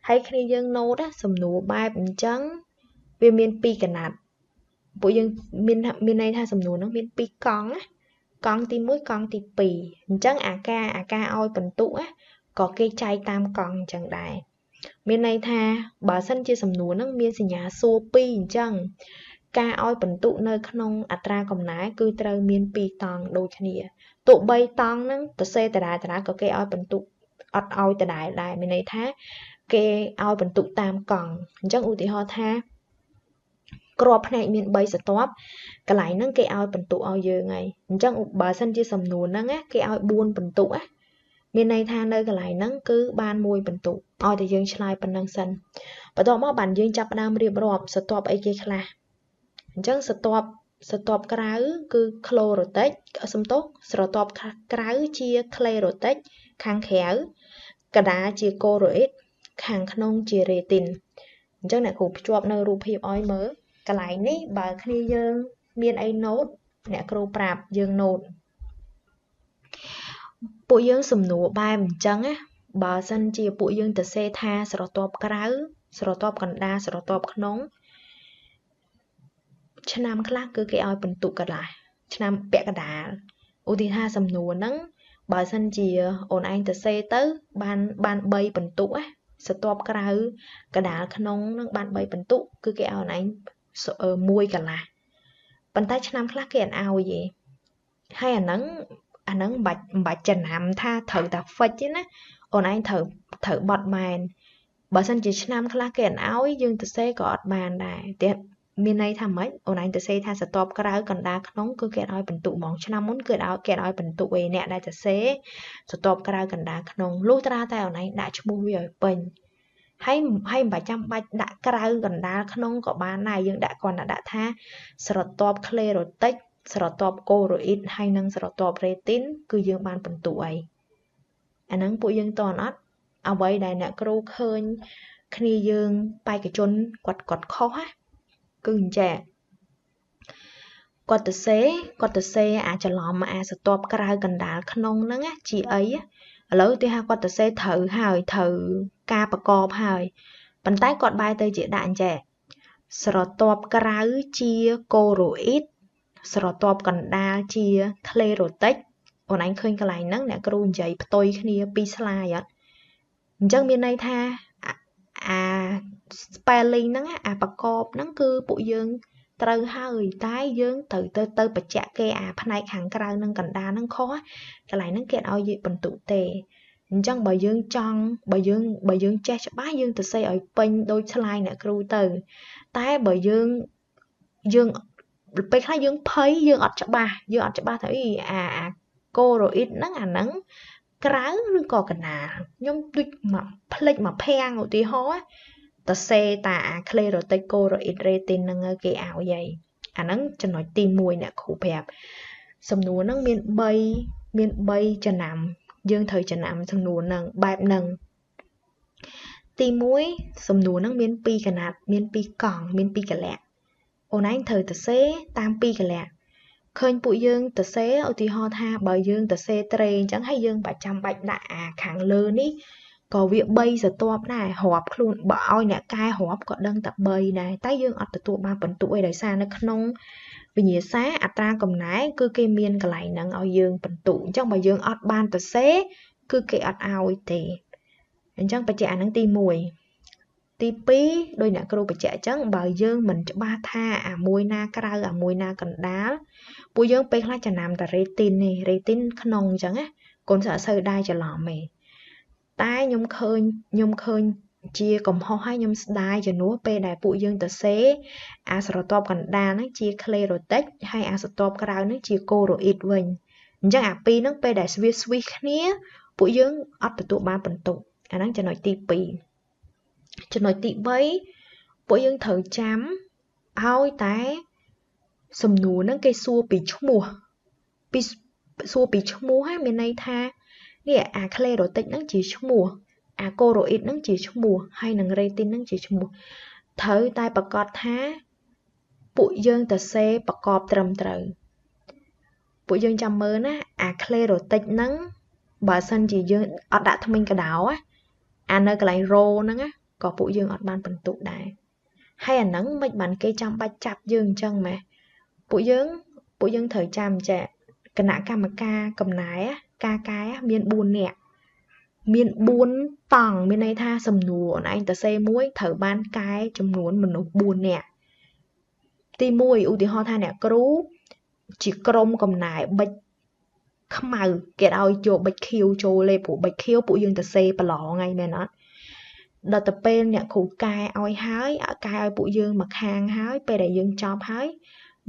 ហើយគ្នាយើងណូតណាសំណួរបែបអញ្ចឹងវាមានពីរកណាត់ពួកយើងមានន័យថាសំណួរហ្នឹងមានពីរកង់ណាកង់ទី1កង់ទី2អញ្ចឹងអាការឲ្យបន្ទុកណាក៏គេចែកតាមកង់អញ្ចឹងដែរមានន័យថាបើសិនជាសំណួរហ្នឹងមានសញ្ញាសួរ2អញ្ចឹងការឲ្យបន្ទុកនៅក្នុងអត្រាកំណែគឺត្រូវមាន2តង់ដូចគ្នាទោះបីតង់ហ្នឹងទៅសេដដែលក៏គេឲ្យបន្ទុកអត់ឲ្យដដែលដែរមានន័យថាគេឲ្យបន្ទុកតាមកង់អញ្ចឹងឧទាហរណ៍ថាក្របភ្នែកមាន3ស្រទាប់កន្លែងហ្នឹងគេឲ្យបន្ទុកឲ្យយើងហើយអញ្ចឹងបើសិនជាសំណួរហ្នឹងណាគេឲ្យ4បន្ទុកណាមានន័យថានៅកន្លែងហ្នឹងគឺបាន1បន្ទុកឲ្យតែយើងឆ្លើយប៉ុណ្ណឹងសិនបន្ទាប់មកបានយើងចាប់ផ្ដើមរៀបរាប់ស្រទាប់អីគេខ្លះអញ្ចឹងស្រទាប់ក្រៅគឺ chlorotic សំទោសស្រទាប់ក្រៅជា chlorotic ខាងក្រៅកដាជា choroid ខាងក្នុងជា retin អញ្ចឹងអ្នកគ្រូភ្ជាប់នៅរូបភាពឲ្យមើលកន្លែងនេះបើគ្នាយើងមានអីណូតអ្នកគ្រូប្រាប់យើងណូតពួកយើងសំណួរបែបអញ្ចឹងណាបើសិនជាពួកយើងទៅសេថាស្រទាប់ក្រៅស្រទាប់កណ្ដាលស្រទាប់ក្នុងឆ្នាំខ្លះគឺគេឲ្យបន្ទុកកន្លះឆ្នាំពាក់កណ្ដាលឧទាហរណ៍សំណួរហ្នឹងបើសិនជាអូនឯងទៅសេទៅបាន3បន្ទុកណាស្រទាប់ក្រៅកណ្ដាលក្នុងនឹងបាន3បន្ទុកគឺគេឲ្យអូនឯង1កន្លះប៉ុន្តែឆ្នាំខ្លះគេអត់ឲ្យទេហើយអាហ្នឹងមិនបាច់ចំណាំថាត្រូវតែ fix ទេណាអូនឯងត្រូវបត់បែនបើសិនជាឆ្នាំខ្លះគេអត់ឲ្យយើងទៅសេក៏អត់បានដែរតែមានន័យថាម៉េចអូនឯងទៅសេថាស្រទាប់ក្រៅកណ្ដាលក្នុងគឺគេអត់ឲ្យបន្ទុកហ្មងឆ្នាំមុនគឺគេអត់ឲ្យបន្ទុកឯអ្នកដែលទៅសេស្រទាប់ក្រៅកណ្ដាលក្នុងលុះត្រាតែអូនឯងដាក់ឈ្មោះវាឲ្យពេញហើយមិនបាច់ចាំបាច់ដាក់ក្រៅកណ្ដាលក្នុងក៏បានដែរយើងដាក់គ្រាន់តែដាក់ថាស្រទាប់ chlorotic ស្រទាប់ choroid ហើយនិងស្រទាប់ retin គឺយើងបានបន្ទុកអីអាហ្នឹងពួកយើងតន់អត់អ្វីដែលអ្នកគ្រូឃើញគ្នាយើងបេក្ខជនគាត់ខុសណាគឺអញ្ចឹងគាត់ទៅសេអាច្រឡំអាស្រទាប់ក្រៅកណ្ដាលក្នុងហ្នឹងណាជាអីឥឡូវទីថាគាត់ទៅសេត្រូវហើយត្រូវការប្រកបហើយប៉ុន្តែគាត់បែរទៅជាដាក់អញ្ចឹងស្រទាប់ក្រៅជា choroid ស្រទាប់កណ្ដាលជា chlorotic អូនឯងឃើញកន្លែងហ្នឹងអ្នកគ្រូនិយាយផ្ទុយគ្នាពីរស្លាយអត់អញ្ចឹងមានន័យថាអា spelling ហ្នឹងអាប្រកបហ្នឹងគឺពួកយើងត្រូវហើយតែយើងត្រូវទៅបញ្ជាក់គេអាផ្នែកខាងក្រៅនិងកណ្ដាលហ្នឹងខុសកន្លែងហ្នឹងគេអត់ឲ្យយើងបន្ទុកទេអញ្ចឹងបើយើងចង់បើយើងចេះច្បាស់យើងទៅសេឲ្យពេញដូចឆ្លើយអ្នកគ្រូទៅតែបើយើងពេលខ្លះយើងភ័យយើងអត់ច្បាស់ថាអីអា choroid ហ្នឹងអាហ្នឹងក្រៅឬក៏កណ្ដាលខ្ញុំដូចមកភ្លេចមកភាំងឧទាហរណ៍តសេតាអា chlorotic choroid retin ហ្នឹងគេឲ្យហើយ អាហ្នឹងចំណុចទី1អ្នកគ្រូប្រាប់សំណួរហ្នឹងមាន3មាន3ចំណាំយើងត្រូវចំណាំសំណួរហ្នឹងបែបហ្នឹងទី1សំណួរហ្នឹងមាន2កណាត់មាន2កង់មាន2កលៈអូនឯងត្រូវទៅសេតាម2កលៈឃើញពួកយើងទៅសេឧទាហរណ៍ថាបើយើងទៅសេត្រេអញ្ចឹងហើយយើងបើចាំបាច់ដាក់អាខាងលើនេះក៏វា3ស្រទាប់ដែររាប់ខ្លួនបើឲ្យអ្នកកែរាប់ក៏ដឹងតែ3ដែរតែយើងអត់ទទួលបានពិន្ទុអីដោយសារនៅក្នុងវិញ្ញាសាអត្រាកំណែគឺគេមានកន្លែងហ្នឹងឲ្យយើងពិន្ទុអញ្ចឹងបើយើងអត់បានទៅសេគឺគេអត់ឲ្យទេអញ្ចឹងបញ្ជាក់អាហ្នឹងទី1ទី2ដោយអ្នកគ្រូបញ្ជាក់អញ្ចឹងបើយើងមិនច្បាស់ថាអាមួយណាក្រៅអាមួយណាកណ្ដាលពួកយើងពេលខ្លះចំណាំតែរ៉េទីននេះរ៉េទីនក្នុងអញ្ចឹងណាកូនសិស្សអត់សូវដែរច្រឡំទេតែខ្ញុំឃើញជាកំហុសហើយខ្ញុំស្ដាយជំនួសពេលដែលពួកយើងទៅសេអាស្រទាប់កណ្ដាលហ្នឹងជាក្លេរ៉ូទិកហើយអាស្រទាប់ក្រៅហ្នឹងជាកូរ៉ូអ៊ីតវិញអញ្ចឹងអាពីរហ្នឹងពេលដែលវាស្វីសគ្នាពួកយើងអត់ទទួលបានពិន្ទុអាហ្នឹងចំណុចទី2ចំណុចទី3ពួកយើងត្រូវចាំឲ្យតែសំណួរហ្នឹងគេសួរពីឈ្មោះពីសួរពីឈ្មោះហ្នឹងមានន័យថានេះអាក្លេរ៉ូទិកហ្នឹងជាឈ្មោះអាកូរ៉ូអ៊ីតហ្នឹងជាឈ្មោះហើយនឹងរ៉េទីនហ្នឹងជាឈ្មោះត្រូវតែប្រកាសថាពួកយើងទៅសេប្រកបត្រឹមត្រូវពួកយើងចាំមើលណាអាក្លេរ៉ូទិកហ្នឹងបើសិនជាយើងអត់ដាក់ថ្មិញកដោអានៅកន្លែងរ៉ូហ្នឹងណាក៏ពួកយើងអត់បានពិន្ទុដែរហើយអាហ្នឹងមិនបានគេចាំបាច់ចាប់យើងអញ្ចឹងម៉េះពួកយើងត្រូវចាំចាគណៈកម្មការកំណែការកែមាន4នាក់មាន4តង់មានន័យថាសំណួរអូនឯងទៅសេមួយត្រូវបានកែចំនួនមនុស្ស4នាក់ទី1ឧទាហរណ៍ថាអ្នកគ្រូជាក្រុមកំណែបិចខ្មៅគេឲ្យយកបិចខៀវចូលទេព្រោះបិចខៀវពួកយើងទៅសេប្រឡងហើយមែនអត់ដល់ទៅពេលអ្នកគ្រូកែឲ្យហើយកែឲ្យពួកយើងមកខាងហើយពេលដែលយើងចប់ហើយ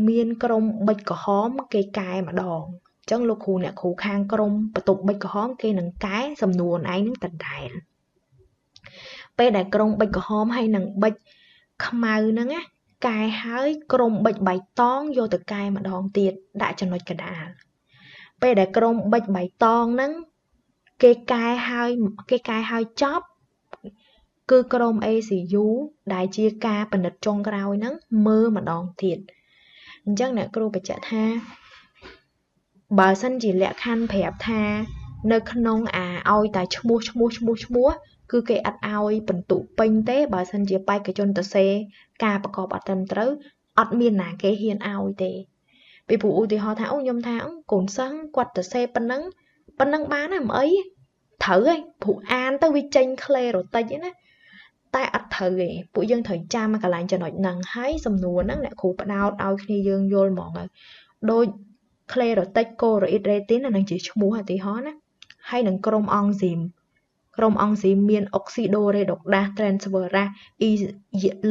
មានក្រុមបិចក្រហមគេកែម្ដងអញ្ចឹងលោកគ្រូអ្នកគ្រូខាងក្រុមបន្ទប់បិចក្រហមគេនឹងកែសំណួរឯងនឹងដដែលពេលដែលក្រុមបិចក្រហមហើយនឹងបិចខ្មៅហ្នឹងណាកែហើយក្រុមបិចបៃតងយកទៅកែម្ដងទៀតដាក់ចំណុចកណ្ដាលពេលដែលក្រុមបិចបៃតងហ្នឹងគេកែហើយចប់គឺក្រុម ACU ដែលជាការពិនិត្យចុងក្រោយហ្នឹងមើលម្ដងទៀតអញ្ចឹងអ្នកគ្រូបញ្ជាក់ថាបើសិនជាលក្ខខណ្ឌប្រាប់ថានៅក្នុងអាឲ្យតែឈ្មោះគឺគេអត់ឲ្យពិន្ទុពេញទេបើសិនជាបេក្ខជនទៅសេការប្រកបអត់ត្រឹមត្រូវអត់មានណាគេហ៊ានឲ្យទេពីព្រោះឧទាហរណ៍ថាអូខ្ញុំថាកូនសិស្សគាត់ទៅសេប៉ុណ្ណឹងបានណាមិនអីត្រូវហើយព្រោះអានទៅវាចេញក្លេរ៉ូទិកណាតែអត់ត្រូវទេពួកយើងត្រូវចាំកន្លែងចំណុចហ្នឹងហើយសំណួរហ្នឹងអ្នកគ្រូផ្ដោតឲ្យគ្នាយើងយល់ហ្មងហើយដូចក្លេរ៉ូទិកកូរ៉ូអ៊ីតរ៉េទីនអាហ្នឹងជាឈ្មោះឧទាហរណ៍ណាហើយនឹងក្រុមអង់ស៊ីមមានអុកស៊ីដូរេដុកដាស transferase អ៊ី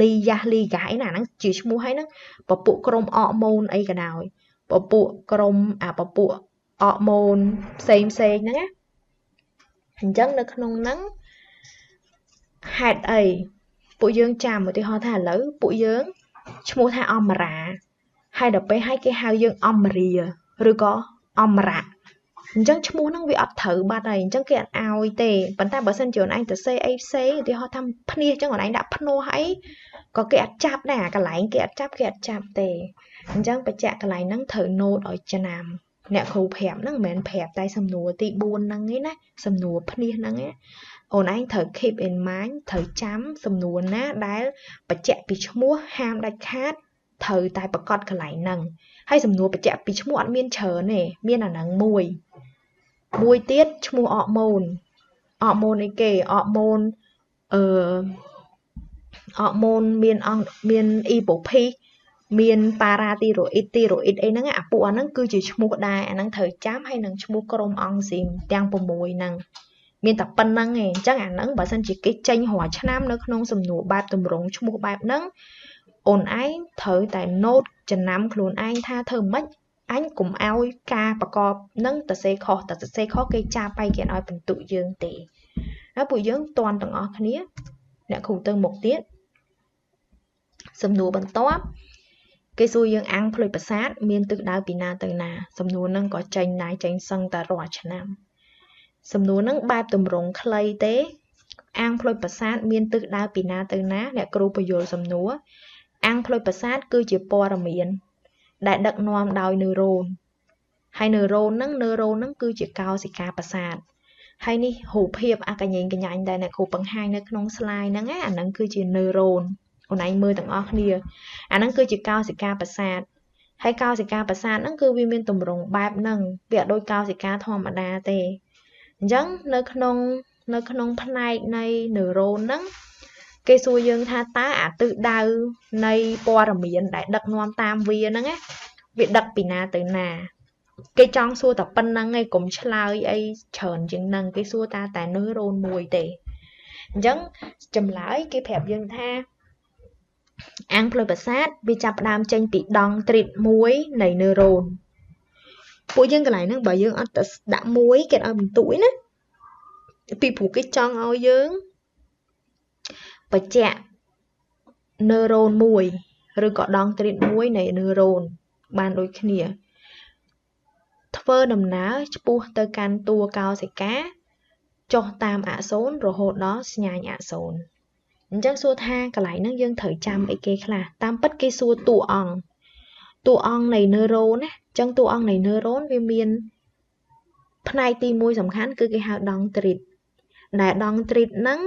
លីយ៉ាស់លីហ្គាអីណាហ្នឹងជាឈ្មោះហើយហ្នឹងពពួកក្រុមអរម៉ូនអីក៏ដោយពពួកក្រុមអាពពួកអរម៉ូនផ្សេងហ្នឹងណាអញ្ចឹងនៅក្នុងហ្នឹងហេតុអីពួកយើងចាំឧទាហរណ៍ថាឥឡូវពួកយើងឈ្មោះថាអមរាហើយដល់ពេលឲ្យគេហៅយើងអមរាឬក៏អមរៈអញ្ចឹងឈ្មោះហ្នឹងវាអត់ត្រូវបាត់ហើយអញ្ចឹងគេអត់ឲ្យទេប៉ុន្តែបើសិនជាអូនឯងទៅសេអីផ្សេងឧទាហរណ៍ថាភ្នៀសអញ្ចឹងអូនឯងដាក់ភ្នោះអីក៏គេអត់ចាប់ដែរកន្លែងគេអត់ចាប់ទេអញ្ចឹងបញ្ជាក់កន្លែងហ្នឹងត្រូវណូតឲ្យចំណាំអ្នកគ្រូប្រាប់ហ្នឹងមិនមែនប្រាប់តែសំណួរទី4ហ្នឹងឯណាសំណួរភ្នៀសហ្នឹងឯអូនឯងត្រូវ keep in mind ត្រូវចាំសំណួរណាដែលបញ្ជាក់ពីឈ្មោះហាមដាច់ខាតត្រូវតែប្រកាសកន្លែងហ្នឹងហើយសំណួរបញ្ជាក់ពីឈ្មោះអត់មានច្រើនទេមានអាហ្នឹងមួយទៀតឈ្មោះអរម៉ូនអីគេអរម៉ូនអរម៉ូនមានអង្គមានអ៊ីប៉ូភីមានប៉ារ៉ាទីរ៉ូអ៊ីតទីរ៉ូអ៊ីតអីហ្នឹងអាពួកអាហ្នឹងគឺជាឈ្មោះដែរអាហ្នឹងត្រូវចាំហើយនឹងឈ្មោះក្រុមអង់ស៊ីមទាំង6ហ្នឹងមានតែប៉ុណ្្នឹងឯងអញ្ចឹងអាហ្នឹងបើសិនជាគេចេញរាល់ឆ្នាំនៅក្នុងសំណួរបែបទម្រង់ឈ្មោះបែបហ្នឹងអូនឯងត្រូវតែណូតចំណាំខ្លួនឯងថាធ្វើម៉េចអញកុំឲ្យការប្រកបនឹងតសេខុសតសេខុសគេចាប់ហើយគេឲ្យពិន្ទុយើងទេហើយពួកយើងតន់ទាំងអស់គ្នាអ្នកគ្រូទៅមុខទៀតសំណួរបន្ទាប់ គេសួរយើងអាំងភ្លុយប្រាសាទមានទិសដៅពីណាទៅណាសំណួរហ្នឹងក៏ចេញដែរចេញសឹងតែរាល់ឆ្នាំសំណួរហ្នឹងបែបទម្រង់ខ្លីទេអាំងភ្លុយប្រាសាទមានទិសដៅពីណាទៅណាអ្នកគ្រូពយល់សំណួរអាំងភ្លុយប្រាសាទគឺជាព័ត៌មានដែលដឹកនាំដោយនឺរ៉ូនហើយនឺរ៉ូនហ្នឹងគឺជាកោសិកាប្រសាទហើយនេះរូបភាពអាកញ្ញែងកញ្ញាញ់ដែលអ្នកគ្រូបង្ហាញនៅក្នុង slide ហ្នឹងណាអាហ្នឹងគឺជានឺរ៉ូនអូនឯងមើលទាំងអស់គ្នាអាហ្នឹងគឺជាកោសិកាប្រសាទហើយកោសិកាប្រសាទហ្នឹងគឺវាមានទម្រង់បែបហ្នឹងវាអត់ដូចកោសិកាធម្មតាទេអញ្ចឹងនៅក្នុងផ្នែកនៃនឺរ៉ូនហ្នឹងគេសួរយើងថាតើអាទិសដៅនៃព័ត៌មានដែលដឹកនាំតាមវាហ្នឹងណាវាដឹកពីណាទៅណាគេចង់សួរតែប៉ុណ្្នឹងឯងកុំឆ្លើយអីច្រើនជាងហ្នឹងគេសួរតែនឺរ៉ូនមួយទេអញ្ចឹងចម្លើយគេប្រាប់យើងថាអាំងផ្លូវប្រសាទវាចាប់ផ្ដើមចេញពីដង់ទ្រីតមួយនៃនឺរ៉ូនពួកយើងកន្លែងហ្នឹងបើយើងអត់ទៅដាក់មួយគេឲ្យបន្ទួយណាពីព្រោះគេចង់ឲ្យយើងបញ្ជាក់នឺរ៉ូនមួយឬក៏ដង់ទ្រីតមួយនៃនឺរ៉ូនបានដូចគ្នាធ្វើដំណើរឆ្ពោះទៅកាន់តួកោសិកាចុះតាមអាសូនរហូតដល់ស្ញាញអាសូនអញ្ចឹងសួរថាកន្លែងហ្នឹងយើងត្រូវចាំអីគេខ្លះតាមពិតគេសួរតួអង្គនៃនឺរ៉ូនណាអញ្ចឹងតួអង្គនៃនឺរ៉ូនវាមានផ្នែកទី1សំខាន់គឺគេហៅដង់ទ្រីតដែលដង់ទ្រីតហ្នឹង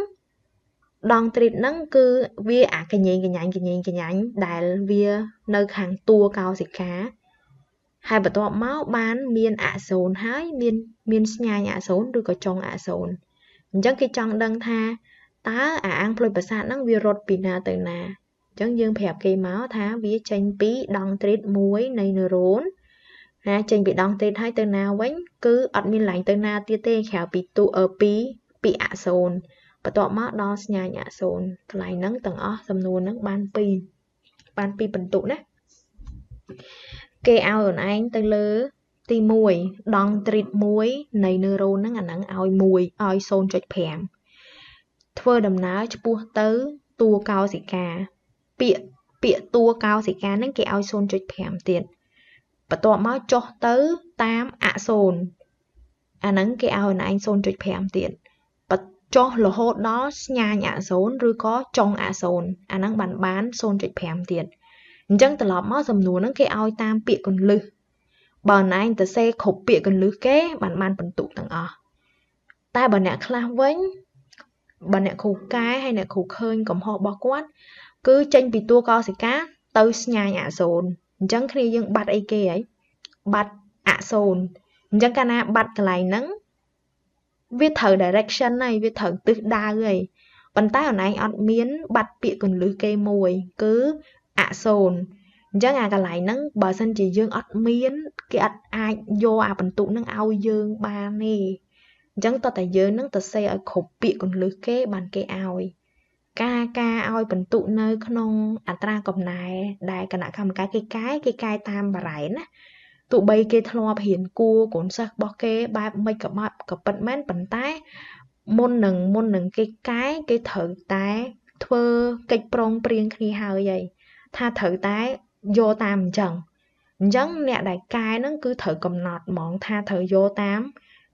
គឺវាអាកញ្ញែងកញ្ញាញ់ដែលវានៅខាងតួកោសិកាហើយបន្ទាប់មកបានមានអាសូនហើយមានស្ញាញអាសូនឬក៏ចុងអាសូនអញ្ចឹងគេចង់ដឹងថាតើអាអាំងភ្លុយប្រសាទហ្នឹងវារត់ពីណាទៅណាអញ្ចឹងយើងប្រាប់គេមកថាវាចេញពីដង់ទ្រីតមួយនៃនឺរ៉ូនណាចេញពីដង់ទ្រីតហើយទៅណាវិញគឺអត់មានឡើងទៅណាទៀតទេក្រៅពីតួពីអាសូនបន្ទាប់មកដល់ស្ញាញអាសូនកន្លែងហ្នឹងទាំងអស់សំណួរហ្នឹងបាន2បាន2បន្ទុកណាគេឲ្យអូនឯងទៅលើទី1ដង់ទ្រីត1នៃនឺរ៉ូនហ្នឹងអាហ្នឹងឲ្យ1ឲ្យ 0.5 ធ្វើដំណើរឆ្ពោះទៅតួកោសិកាពាក្យតួកោសិកាហ្នឹងគេឲ្យ 0.5 ទៀតបន្ទាប់មកចុះទៅតាមអាសូនអាហ្នឹងគេឲ្យអូនឯង 0.5 ទៀតចុះរហូតដល់ស្ញាញអាសូនឬក៏ចុងអាសូនអាហ្នឹងបាន 0.5 ទៀតអញ្ចឹងត្រឡប់មកសំណួរហ្នឹងគេឲ្យតាមពាក្យកន្លឹះបើណែងទៅសេគ្រប់ពាក្យកន្លឹះគេបានបន្ទុកទាំងអស់តែបើអ្នកខ្លះវិញបើអ្នកគ្រូកែហើយអ្នកគ្រូឃើញកំហុសរបស់គាត់គឺចេញពីតួកោសិកាទៅស្ញាញអាសូនអញ្ចឹងគ្នាយើងបាត់អីគេហីបាត់អាសូនអញ្ចឹងកាលណាបាត់កន្លែងហ្នឹងវាត្រូវ direction ហើយវាត្រូវទិសដៅហើយប៉ុន្តែអូនឯងអត់មានបាត់ពាក្យកន្លឹះគេមួយគឺអាសូនអញ្ចឹងអាកន្លែងហ្នឹងបើសិនជាយើងអត់មានគេអត់អាចយកអាបន្ទុកហ្នឹងឲ្យយើងបានទេអញ្ចឹងតើតែយើងហ្នឹងទៅសេឲ្យគ្រប់ពាក្យកន្លឹះគេបានគេឲ្យការឲ្យបន្ទុកនៅក្នុងអត្រាកំណែដែលគណៈកម្មការគេកែតាមបារ៉ែនណាទោះបីគេធ្លាប់រៀនគួរកូនសិស្សរបស់គេបែបមិនក៏បាត់ក៏ពិតមែនប៉ុន្តែមុននឹងគេកែគេត្រូវតែធ្វើកិច្ចប្រងព្រៀងគ្នាហើយថាត្រូវតែយកតាមអញ្ចឹងអ្នកដែលកែហ្នឹងគឺត្រូវកំណត់ហ្មងថាត្រូវយកតាម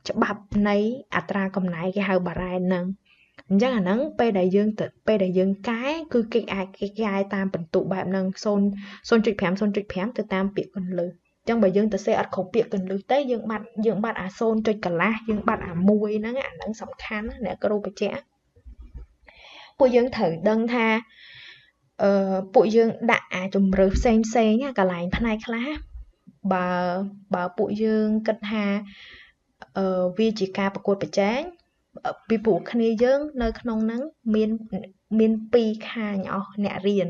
ច្បាប់នៃអត្រាកំណែគេហៅបារ៉ែនហ្នឹងអញ្ចឹងអាហ្នឹងពេលដែលយើងកែគឺគេអាចគេកែតាមបន្ទុកបែបហ្នឹង 0.5 0.5 ទៅតាមពាក្យកន្លឹះអញ្ចឹងបើយើងទៅសេអត់គ្រប់ពាក្យកន្លឹះទេយើងបាត់អា 0. កន្លះយើងបាត់អា1ហ្នឹងអាហ្នឹងសំខាន់ណាអ្នកគ្រូបញ្ជាក់ពួកយើងត្រូវដឹងថាពួកយើងដាក់អាជំរើសផ្សេងកន្លែងផ្នែកខ្លះបើពួកយើងគិតថាវាជាការប្រកួតប្រជែងពីព្រោះគ្នាយើងនៅក្នុងហ្នឹងមានពីរខាងអស់អ្នករៀន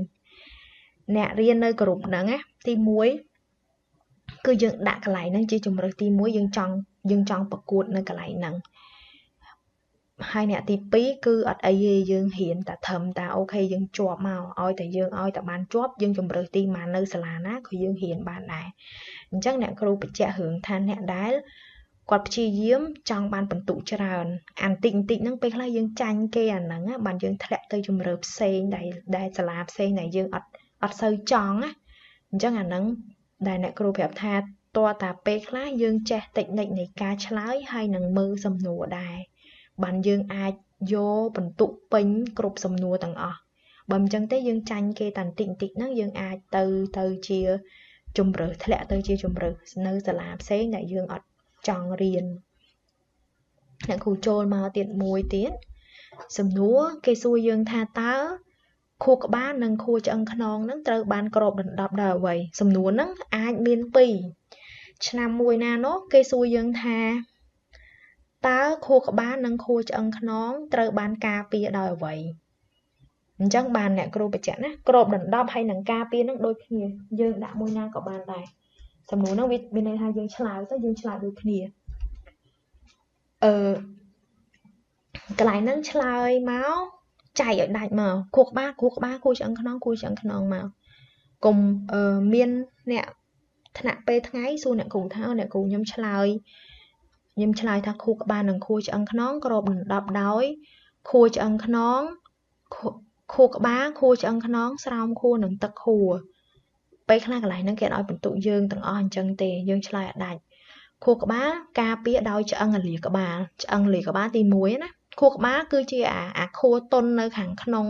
នៅក្រុមហ្នឹងណាទី1គឺយើងដាក់កន្លែងហ្នឹងជាជំរើសទី1យើងចង់ប្រកួតនៅកន្លែងហ្នឹងហើយអ្នកទី2គឺអត់អីទេយើងរៀនតែធំតាអូខេយើងជាប់មកឲ្យតែយើងឲ្យតែបានជាប់យើងជំរើសទីមកនៅសាលាណាក៏យើងរៀនបានដែរអញ្ចឹងអ្នកគ្រូបញ្ជាក់រឿងថាអ្នកដែលគាត់ព្យាយាមចង់បានបន្ទុកច្រើនអានតិចហ្នឹងពេលខ្លះយើងចាញ់គេអាហ្នឹងបានយើងធ្លាក់ទៅជំរើសផ្សេងដែលសាលាផ្សេងដែលយើងអត់សូវចង់ណា អញ្ចឹងអាហ្នឹងដែលអ្នកគ្រូប្រាប់ថាតើតាពេលខ្លះយើងចេះតិចនិចនៃការឆ្លើយហើយនឹងមើលសំណួរដែរបានយើងអាចយកបន្ទុកពេញគ្រប់សំណួរទាំងអស់បើមិនចឹងទេយើងចាញ់គេតែបន្តិចបន្តិចហ្នឹងយើងអាចទៅជាជំរើសធ្លាក់ទៅជាជំរើសនៅសាលាផ្សេងដែលយើងអត់ចង់រៀនអ្នកគ្រូចូលមកទៀតមួយទៀតសំណួរគេសួរយើងថាតើខួរក្បាលនិងខួរឆ្អឹងខ្នងហ្នឹងត្រូវបានគ្របដណ្ដប់ដោយអ្វីសំណួរហ្នឹងអាចមានពីរឆ្នាំមួយណានោះគេសួរយើងថាតើខួរក្បាលនិងខួរឆ្អឹងខ្នងត្រូវបានការពារដោយអ្វីអញ្ចឹងបានអ្នកគ្រូបញ្ជាក់ណាគ្របដណ្ដប់ហើយនឹងការពារនឹងដូចគ្នាយើងដាក់មួយណាក៏បានដែរសំណួរហ្នឹងវាមានន័យថាយើងឆ្លើយទៅយើងឆ្លើយដូចគ្នាអឺកន្លែងហ្នឹងឆ្លើយមកចែកឲ្យដាច់មកខួរក្បាលខួរក្បាលខួរឆ្អឹងខ្នងខួរឆ្អឹងខ្នងមកកុំមានអ្នកថ្នាក់ពេលថ្ងៃសួរអ្នកគ្រូថាអ្នកគ្រូខ្ញុំឆ្លើយថាខួរក្បាលនិងខួរឆ្អឹងខ្នងគ្របដណ្ដប់ដោយខួរឆ្អឹងខ្នងខួរក្បាលខួរឆ្អឹងខ្នងស្រោមខួរនិងទឹកខួរពេលខ្លះកន្លែងហ្នឹងគេអត់ឲ្យបន្ទុកយើងទាំងអស់អញ្ចឹងទេយើងឆ្លើយអត់ដាច់ខួរក្បាលការពារដោយឆ្អឹងអាលាក្បាលឆ្អឹងលាក្បាលទី1ណាខួរក្បាលគឺជាអាខួរតុននៅខាងក្នុង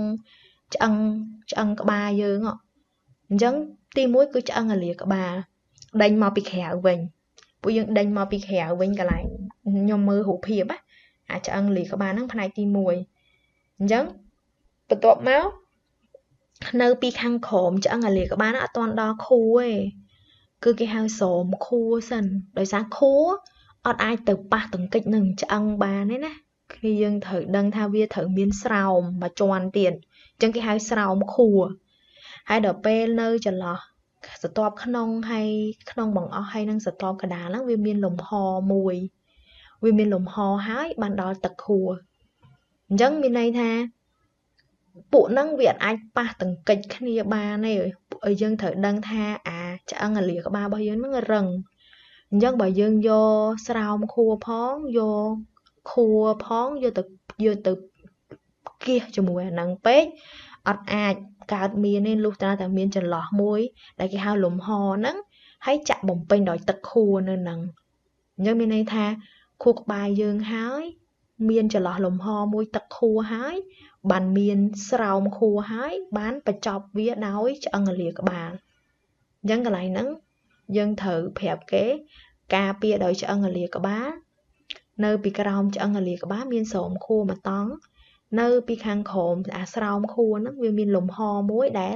ឆ្អឹងក្បាលយើងអញ្ចឹងទី1គឺឆ្អឹងអាលាក្បាលដេញមកពីក្រៅវិញពួកយើងដេញមកពីក្រៅវិញកន្លែងខ្ញុំមើលរូបភាពណាអាឆ្អឹងលាក្បាលហ្នឹងផ្នែកទី1អញ្ចឹងបន្ទាប់មកនៅពីខាងក្រោមឆ្អឹងអាលាក្បាលហ្នឹងអត់ទាន់ដល់ខួរទេគឺគេហៅស្រោមខួរសិនដោយសារខួរអត់អាចទៅប៉ះទង្គិចនឹងឆ្អឹងបានទេណាគឺយើងត្រូវដឹងថាវាត្រូវមានស្រោមមួយជាន់ទៀតអញ្ចឹងគេហៅស្រោមខួរហើយដល់ពេលនៅចន្លោះស្រទាប់ក្នុងហើយក្នុងបង្អស់ហើយនឹងស្រទាប់កណ្ដាលហ្នឹងវាមានលំហមួយវាមានលំហហើយបានដល់ទឹកខួរអញ្ចឹងមានន័យថាពួកហ្នឹងវាអាចប៉ះទង្គិចគ្នាបានទេយើងត្រូវដឹងថាអាឆ្អឹងអាលាក្បាលរបស់យើងហ្នឹងរឹងអញ្ចឹងបើយើងយកស្រោមខួរផងយកខួរផងយកទៅគៀសជាមួយអាហ្នឹងពេកអត់អាចកើតមានទេលុះត្រាតែមានចន្លោះមួយដែលគេហៅលំហហ្នឹងហើយចាក់បំពេញដោយទឹកខួរនៅហ្នឹងអញ្ចឹងមានន័យថាខួរក្បាលយើងហើយមានចន្លោះលំហមួយទឹកខួរហើយបានមានស្រោមខួរហើយបានបញ្ចប់វាដោយឆ្អឹងអាលាក្បាលអញ្ចឹងកន្លែងហ្នឹងយើងត្រូវប្រាប់គេការពារដោយឆ្អឹងអាលាក្បាលនៅពីក្រោមឆ្អឹងអាលាក្បាលមានស្រោមខួរមួយតង់នៅពីខាងក្រោមអាស្រោមខួរហ្នឹងវាមានលំហមួយដែ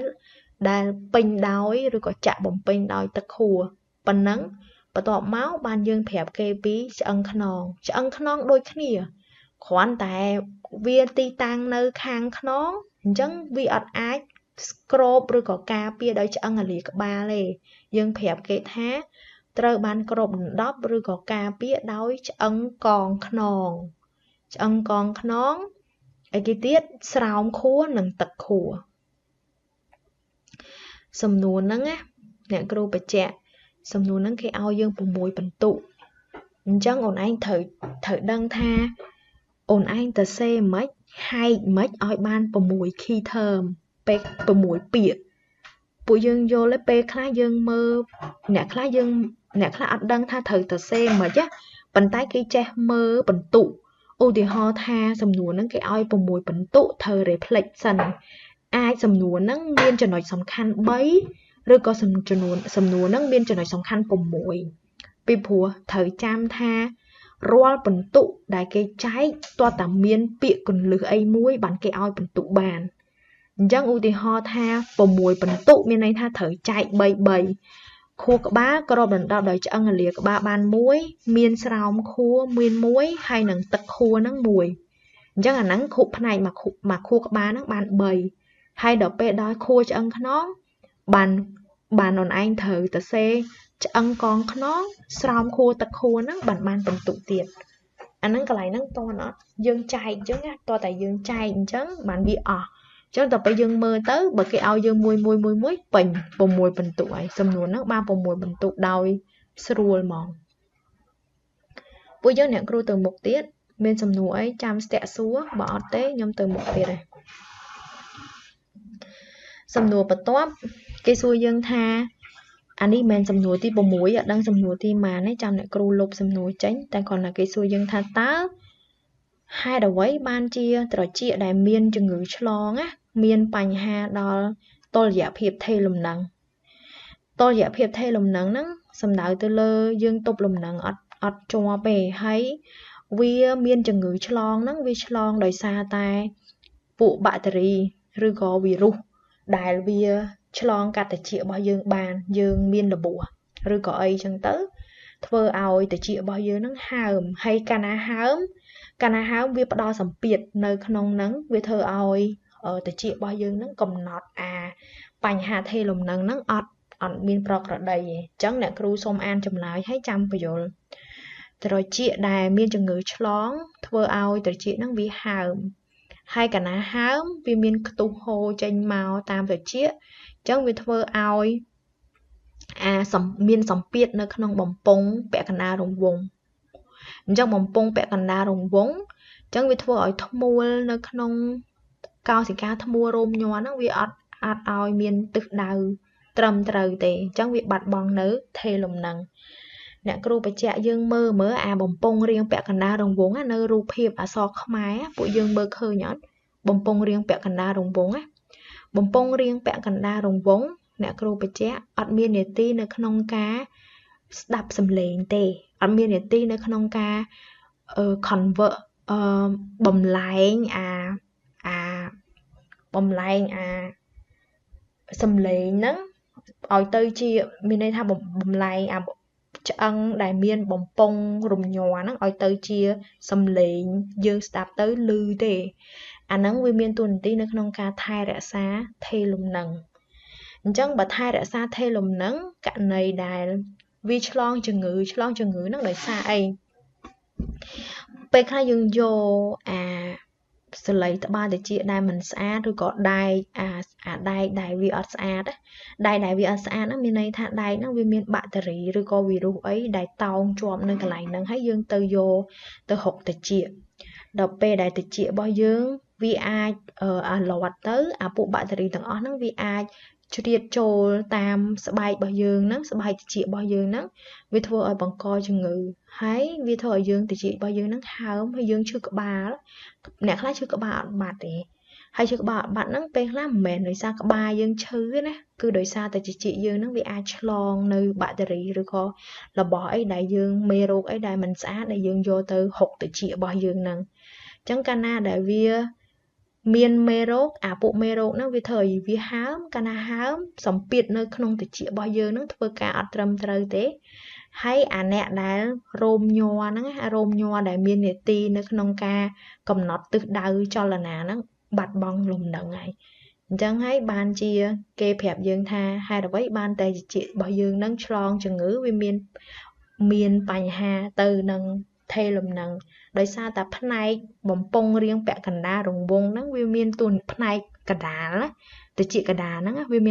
លពេញដោយឬក៏ចាក់បំពេញដោយទឹកខួរប៉ុណ្ណឹងបន្ទាប់មកបានយើងប្រាប់គេពីឆ្អឹងខ្នងឆ្អឹងខ្នងដូចគ្នាគ្រាន់តែវាទីតាំងនៅខាងខ្នងអញ្ចឹងវាអត់អាចគ្របឬក៏ការពារដោយឆ្អឹងអាលាក្បាលទេយើងប្រាប់គេថាត្រូវបានគ្របដណ្ដប់ឬក៏ការពារដោយឆ្អឹងកងខ្នងឆ្អឹងកងខ្នងអីគេទៀតស្រោមខួរនិងទឹកខួរសំណួរហ្នឹងណាអ្នកគ្រូបញ្ជាក់សំណួរហ្នឹងគេឲ្យយើង6បន្ទុកអញ្ចឹងអូនឯងត្រូវដឹងថាអូនឯងទៅសេមិនហែកមិនឲ្យបាន6 key term ពេល6ពាក្យពួកយើងយល់ទេពេលខ្លះយើងមើលអ្នកខ្លះអត់ដឹងថាត្រូវទៅសេមិនណាប៉ុន្តែគេចេះមើលបន្ទុកឧទាហរណ៍ថាសំណួរហ្នឹងគេឲ្យ6បន្ទុកត្រូវ reflect សិនអាចសំណួរហ្នឹងមានចំណុចសំខាន់3ឬក៏សំណួរហ្នឹងមានចំណុចសំខាន់6ពីព្រោះត្រូវចាំថារាល់បន្ទុកដែលគេចែកទាល់តែមានពាក្យកន្លឹះអីមួយបានគេឲ្យបន្ទុកបានអញ្ចឹងឧទាហរណ៍ថា6បន្ទុកមានន័យថាត្រូវចែក3 3ខួរក្បាលគ្របដណ្ដប់ដោយឆ្អឹងអាលាក្បាលបាន1មានស្រោមខួរមាន1ហើយនឹងទឹកខួរហ្នឹង1អញ្ចឹងអាហ្នឹងខួរផ្នែកមួយខួរក្បាលហ្នឹងបាន3ហើយដល់ពេលដល់ខួរឆ្អឹងខ្នងបានអូនឯងត្រូវទៅសេឆ្អឹងកងខ្នងស្រោមខួរទឹកខួរហ្នឹងបានបន្ទុកទៀតអាហ្នឹងកន្លែងហ្នឹងតន់អត់យើងចែកអញ្ចឹងណាតោះតែយើងចែកអញ្ចឹងបានវាអស់អញ្ចឹងដល់ពេលយើងមើលទៅបើគេឲ្យយើងមួយមួយមួយមួយពេញ6បន្ទុកហើយសំណួរហ្នឹងបាន6បន្ទុកដោយស្រួលហ្មងពួកយើងអ្នកគ្រូទៅមុខទៀតមានសំណួរអីចាំស្ទាក់សួរបើអត់ទេខ្ញុំទៅមុខទៀតហើយសំណួរបន្ទាប់គេសួរយើងថា អានេះមិនមែនសំណួរទី6អត់ដឹងសំណួរទីម៉ានទេចាំអ្នកគ្រូលុបសំណួរចេញតែគ្រាន់តែគេសួរយើងថាតើហេតុអ្វីបានជាត្រចៀកដែលមានជំងឺឆ្លងណាមានបញ្ហាដល់តុល្យភាពថេរលំនឹងតុល្យភាពថេរលំនឹងហ្នឹងសំដៅទៅលើយើងទប់លំនឹងអត់ជាប់ទេហើយវាមានជំងឺឆ្លងហ្នឹងវាឆ្លងដោយសារតែពួកបាក់តេរីឬក៏វីរុសដែលវាឆ្លងកាត់ត្រចៀករបស់យើងបានយើងមានរបួសឬក៏អីចឹងទៅធ្វើឲ្យត្រចៀករបស់យើងហ្នឹងហើមហើយកាលណាហើមវាផ្ដល់សម្ពាធនៅក្នុងហ្នឹងវាធ្វើឲ្យត្រចៀករបស់យើងហ្នឹងកំណត់អាបញ្ហាថេរលំនឹងហ្នឹងអត់មានប្រក្រតីទេអញ្ចឹងអ្នកគ្រូសូមអានចម្លើយឲ្យចាំពយល់ត្រចៀកដែលមានជំងឺឆ្លងធ្វើឲ្យត្រចៀកហ្នឹងវាហើមហើយកាលណាហើមវាមានខ្ទុះហូរចេញមកតាមត្រចៀកអញ្ចឹងវាធ្វើឲ្យអាមានសម្ពាធនៅក្នុងបំពង់ពាក់កណ្ដាលរង្វង់អញ្ចឹងបំពង់ពាក់កណ្ដាលរង្វង់អញ្ចឹងវាធ្វើឲ្យធ្មួលនៅក្នុងកោសិកាធ្មួលរោមញ័រហ្នឹងវាអត់ឲ្យមានទិសដៅត្រឹមត្រូវទេអញ្ចឹងវាបាត់បង់នៅថេរលំនឹងអ្នកគ្រូបញ្ជាក់យើងមើលអាបំពង់រាងពាក់កណ្ដាលរង្វង់នៅរូបភាពអក្សរខ្មែរពួកយើងមើលឃើញអត់បំពង់រាងពាក់កណ្ដាលរង្វង់ណាបំពង់រាងពាក់កណ្ដាលរង្វង់អ្នកគ្រូបញ្ជាក់អត់មាននាទីនៅក្នុងការស្ដាប់សំឡេងទេអត់មាននាទីនៅក្នុងការ convert បំលែងអាបំលែងអាសំឡេងហ្នឹងឲ្យទៅជាមានន័យថាបំលែងអាឆ្អឹងដែលមានបំពង់រំញ័រហ្នឹងឲ្យទៅជាសំឡេងយើងស្ដាប់ទៅឮទេអាហ្នឹងវាមានតួនាទីនៅក្នុងការថែរក្សាថេរលំនឹងអញ្ចឹងបើថែរក្សាថេរលំនឹងករណីដែលវាឆ្លងជំងឺហ្នឹងដោយសារអីពេលខ្លះយើងយកអាសលៃត្បាល់ត្រចៀកដែលមិនស្អាតឬក៏ដែកអាដែកដែលវាអត់ស្អាតដែកដែលវាអត់ស្អាតហ្នឹងមានន័យថាដែកហ្នឹងវាមានបាក់តេរីឬក៏វីរុសអីដែលតោងជាប់នៅកន្លែងហ្នឹងហើយយើងទៅយកទៅហុកត្រចៀកដល់ពេលដែលត្រចៀករបស់យើងវាអាចអាលាត់ទៅអាពួកបាក់តេរីទាំងអស់ហ្នឹងវាអាចជ្រៀតចូលតាមស្បែករបស់យើងហ្នឹងស្បែកត្រចៀករបស់យើងហ្នឹងវាធ្វើឲ្យបង្កជំងឺហើយវាធ្វើឲ្យយើងត្រចៀករបស់យើងហ្នឹងហើមហើយយើងឈឺក្បាលអ្នកខ្លះឈឺក្បាលអត់បាត់ទេហើយឈឺក្បាលអត់បាត់ហ្នឹងពេលខ្លះមិនមែនដោយសារក្បាលយើងឈឺទេណាគឺដោយសារតែត្រចៀកយើងហ្នឹងវាអាចឆ្លងនៅបាក់តេរីឬក៏របស់អីដែលយើងមេរោគអីដែលមិនស្អាតដែលយើងយកទៅហុកត្រចៀករបស់យើងហ្នឹងអញ្ចឹងកាលណាដែលវាមានមេរោគអាពួកមេរោគហ្នឹងវាធ្វើឲ្យវាហើមកាលណាហើមសម្ពាធនៅក្នុងត្រចៀករបស់យើងហ្នឹងធ្វើការអត់ត្រឹមត្រូវទេហើយអាអ្នកដែលរោមញ័រហ្នឹងរោមញ័រដែលមាននាទីនៅក្នុងការកំណត់ទិសដៅចលនាហ្នឹងបាត់បង់លំនឹងហើយអញ្ចឹងហើយបានជាគេប្រាប់យើងថាហេតុអ្វីបានតែត្រចៀករបស់យើងហ្នឹងឆ្លងជំងឺវាមានបញ្ហាទៅនឹងថេរលំនឹងដោយសារតែផ្នែកបំពង់រាងពាក់កណ្ដាលរង្វង់ហ្នឹងវាមានតួផ្នែកកណ្ដាលណាត្រចៀកកណ្ដាលហ្នឹងវាមាន